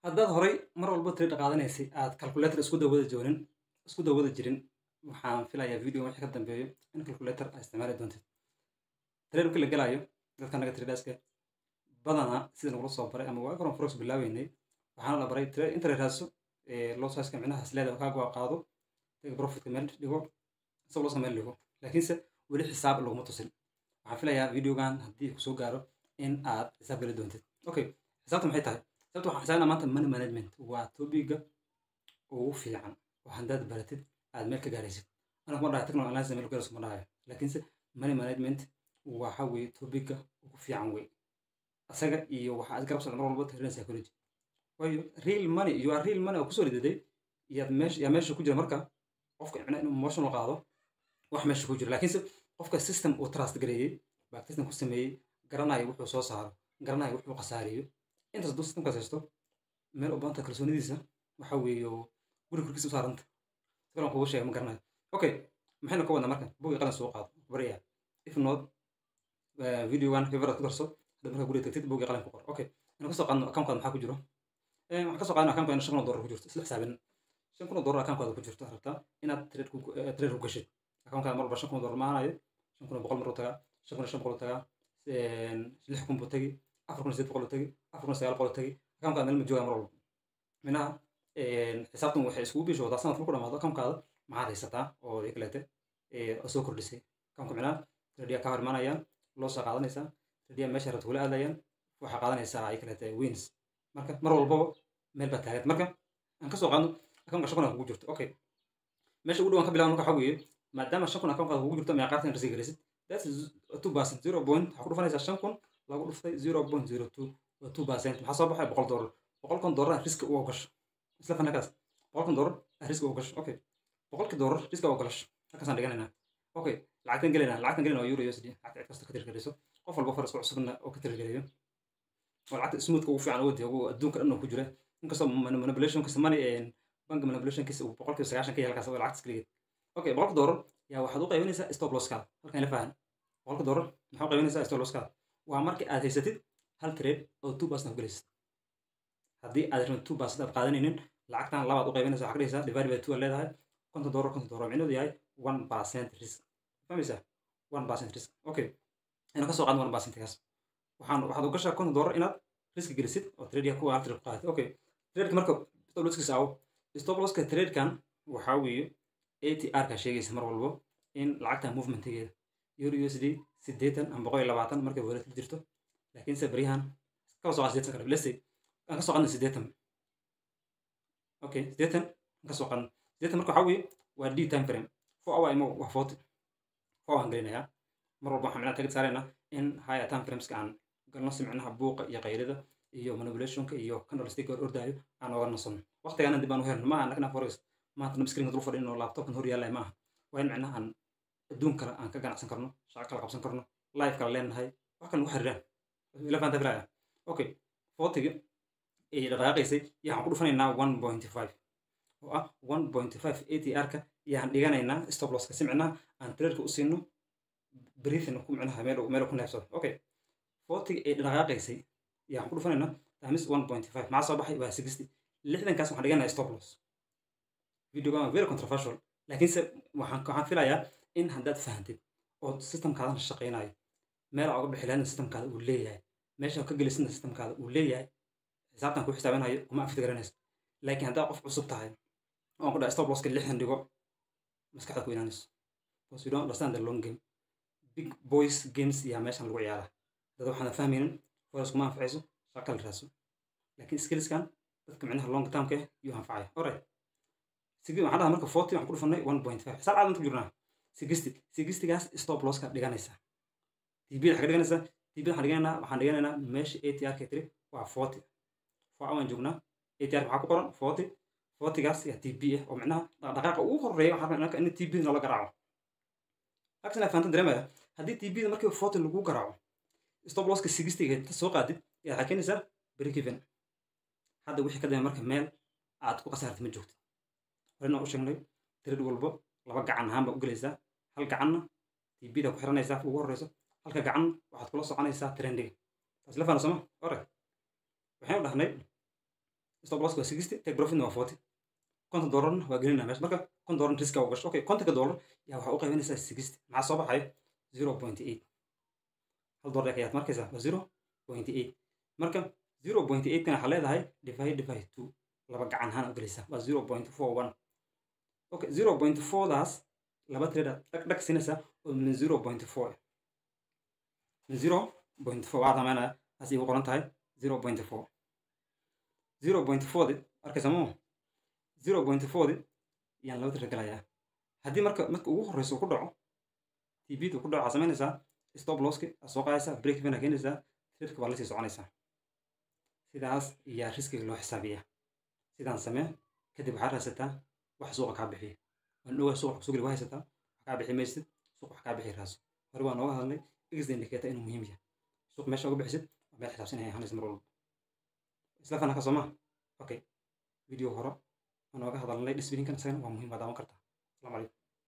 Haddaad horay mar walba trade qaadanaysay aad calculator isku dawada joonin, isku dawada jirin, waxaan filayaa video wixii ka dambeeyo in calculator aad isticmaali doontid. Trade markii la galayo, dadka naga traderska badanaa sida nagula soo baray ama waa koran forex bilaabeynay, waxaana la baray trade inta la raadso lot size-ka, micnaha isleedahay kaa go'a qaado, take profitka meel dhigo, stop losska meel dhigo, laakiinse weli xisaab laguma tusin. Waxaan filayaa videogan haddii kusoo gaaro in aad xisaab geli doontid. Okay, xisaabta maxay tahay? Xisaabta waxaan xisaabinaa maanta money management. Waa topiga ugu fiican oo haddaad baratid aad meel ka gaaraysid. Aniga kuma dhahayo technical analysis meel ku gaarayso, kuma dhahayo, laakiinse money management waxa weeye topiga ugu fiican wey. Asaga iyo waxa aad garab socda mar walba trading psychology, waayo real money, you are real money oo kusoo ridaday iyaad meesha yaa meesha ku jira. Marka qofka micnaha inuu emotional qaado wax meesha ku jira, laakiinse qofka system uu trust gareeyey, backtesting ku sameeyey, garanayo wuxuu soo saaro, garanayo wuxuu khasaariyo, intaas hadduu systemkaas haysto, meel u baanta kalsoonidiisa waxa weeye guri korkiisa u saaranta. Si kalan kugu sheega ma garanayo. Okay, maxaynu ka wadnaa marka? Bugi qalin soo qaado baraya. If not, videogan favorite ku darso. Hadda markaa guriga tagtid, bugi qalin ku qor. Okay, inaan kasoo qaadno accountkaada maxaa ku jiro? Waxaan kasoo qaadno accountkaada $5,000 ku jirto. Isla xisaabin, $5,000 accountkaada ku jirto, rabtaa inaad trade ku gashid. Accountkaada mar walba $5,000 ma ahanayo. 5,100 mar uu tagaa, 5,500 uu tagaa, 6,000 buu tagi, 4,800 buu tagi, 4,900 tagi. Accountkaada meel ma joogaa mar walba. Minaha xisaabtan waxay iskugu bishoodaa sanadka markuu dhamaado accountkaada maxaad haysataa oo kaleete oo soo kordhisay accountka. Micnaha tradeya ka hor imaanayaan, loo soo qaadanaysaa, tradeya meesha rabta kula aadayaan, waxaa qaadanaysaa ay kaleete wins. Marka mar walbaba meel baa taagan. Marka aan kasoo qaadno accountka 5,000 kugu jirto. Okay, meesha ugu dhawaan ka bilaabno. Marka waxaa weeye, maadaama 5,000 accountkaada kugu jirto, meeqa qaartan risk gelisid? That's 2%. Zero point waxaa ku dhufanaysaa 5,000 lagu dhuftay 0.02, waa 2%. Maxaa soo baxay? $100. $100,000 risk uga gasho. Isla fanakaas, $100,000 risk uga gasho. Okay, $100kii risk uga gasho halkaasaan dhiganaynaa. Okay, lacagtan gelaynaa, lacagtan gelayna waa euro USD. Lacagta cid kasta ka tirgeliso, qof walba forex cusubna oo ka tirgeliyo, waa lacagta smoothka ugu fiican ugu adduunka dhan oo ku jira, inkastoo manipulationkiisa, money bank manipulationkiisa uu 90% ka yahay halkaas waa lacagta kaligeed. Okay, $100 yaa waxaad u qaybinaysaa stop losskaada halkan. Ila fahan, $100 maxaa u qaybinaysaa stop losskaada? Waa markii aad haysatid hal trade oo 2% ku gelaysid. Haddii aad rabin 2% aad qaadanaynin, lacagtan labaad u qaybinaysa. Waxaa ka dhigaysaa divide by two aad leedahay, $50, $50, micnaheedu yahay 1% risk. Fahmaysaa? 1% risk. Okay, inaan kasoo qaadno 1% kaas, waxaad u gashaa $50 inaad risk gelisid oo trade kuwa hal trade ku qaadatid. Okay, trade marka stop losskiisa awo? Stop losska tradekan waxaa weeye ATR ka sheegaysa mar walbo in lacagta movementigeeda euro USD 80 ama 120 markay volatility jirto, laakiinse baryahan kaba soo qaad 80 kale. Let's say aan kasoo qaadno 80. Okay, 80 aan kasoo qaadno. 80 marka waxaa weeye waa D time frame, 4 hour imo, waa 44 aan gelinayaa. Mar walba waxaan micnaha target saaraynaa in higher time frameska aan galno, si micnaha buuqa iyo qaylida iyo manipulationka iyo candlestick or ordaayo aan oga nasano. Waqtigaana dib aan u helno maaha. Annagana forex maanta nam screenka dul fadhino, laptopkan hor yaallay maaha. Waa in micnaha aan adduun kale aan ka ganacsan karno, shaqo kala qabsan karno, life kala leenahay, wax kale nagu xiriiraan. Ila faanta filaya? Okay, 40-ga ay dhaqaaqaysay iyo waxaan ku dhufanaynaa 1.5, oo ah 1.5 ATR-ka iyaan dhiganaynaa stop losska, si micnaha aan trade-ka u siino breathing ku micnaha meel ku neefsado. Okay, 40-ga ay dhaqaaqaysay iyo waxaan ku dhufanaynaa times 1.5. Maxaa soo baxay? Waa 60. 60-kaas waxaan dhiganayaa stop loss. Videogan waa very controversial, laakiinse waxaan filayaa in haddaad fahantid oo systemkaadana shaqaynayo, meel aa uga bixi lahaydna systemkaada uu leeyahay, meesha ka gelisidna systemkaada uu leeyahay, xisaabtan ku xisaabinayo kuma affect garanayso. Laakiin haddaad qof cusub tahay oon ku dhahay stop losska 60 dhigo, maskaxda ku inaanayso, because you don't understand the long game. Big boys games yaa meeshan lagu ciyaaraa. Dad waxaan fahmaynin forex kuma anfacayso, shaqo kala raadso. Laakiin skillskan dadka micnaha long termka ah yuu anfacaya. Alright, sigi waxaan dhahaa marka 40 waxaan ku dhufanay 1.5, xisaab caadi ku jirnaa, 60. 60-gaas stop losska dhiganaysaa. TP xagga dhiganaysaa? TP waxaan dhiganaynaa meesha ATR ka tiri waa 40. 4 hour joognaa, ATR waxaa ku qoran 40. 40-gaas yaa TP ah, oo micnaha dhaqdhaqaaqa ugu horeeya waxaan rabnaa in TP noola garaaco. Halkaas inaa fahantan dareemaya. Haddii TP da markii 40 lagu garaaco, stop losska 60-ga inta soo qaadid yaa waxaa keenaysaa break even. Hadda wixii ka dambe marka meel aad ku khasaartay ma joogtid. Horena u sheegnay, trade walbo laba gacan ahaan baa u gelaysaa. Hal gacanna TP da ku xiranaysaa ugu horeyso, halka gacan waxaad kula soconaysaa trendiga. Taas la fahna sooma? Alright, waxaynu dhahnay Stop loss waa 60, take profit waa 40. $50-na waa gelinaa meesha. Marka $50 riska u gasho. Okay, 50-ka dollar yaa waxaa u qaybinaysaa 60. Maxaa soo baxayo? 0.8. $1 ayaad markaysaa, waa 0.8. Marka 0.8 kana waxaa leedahay divide by two, laba gacan ahaan u gelaysaa, waa 0.41. Okay, 0.4 daas laba trade aad dhag dhag siinaysaa oo min 0.4, min 0.4 waxaa samaynaya taas igu qoran tahay 0.4, 0.4 di arkaysa moo? 0.4 di yaan laba trade galayaa. Haddii marka ugu horeyso uu ku dhaco TP da ku dhaco, waxaa samaynaysaa stop losski aad soo qaadaysaa, break even aa keenaysaa, tradeka waa lasii soconaysaa. Sidaas iyaa riskiga loo xisaabiyaa. Sidaan samee, kadib waxaad raadsataa wax suuqa kaa bixiya. Waan ogaa suuqa wax kusoo geli waa haysataa, wax kaa bixi maysid. Suuq wax kaa bixi raaso. Hore waa nooga hadalnay exit indicator inuu muhiim yahay. Suuq meesha uga bixisid waa meel xisaabsan inay ahaanaysa mar walba. Isla fanaka soo maa? Okay, video hore waa nooga hadalnay discipline-kan, isagana waa muhiim, waa daawan kartaa. Asalaamu calaykum.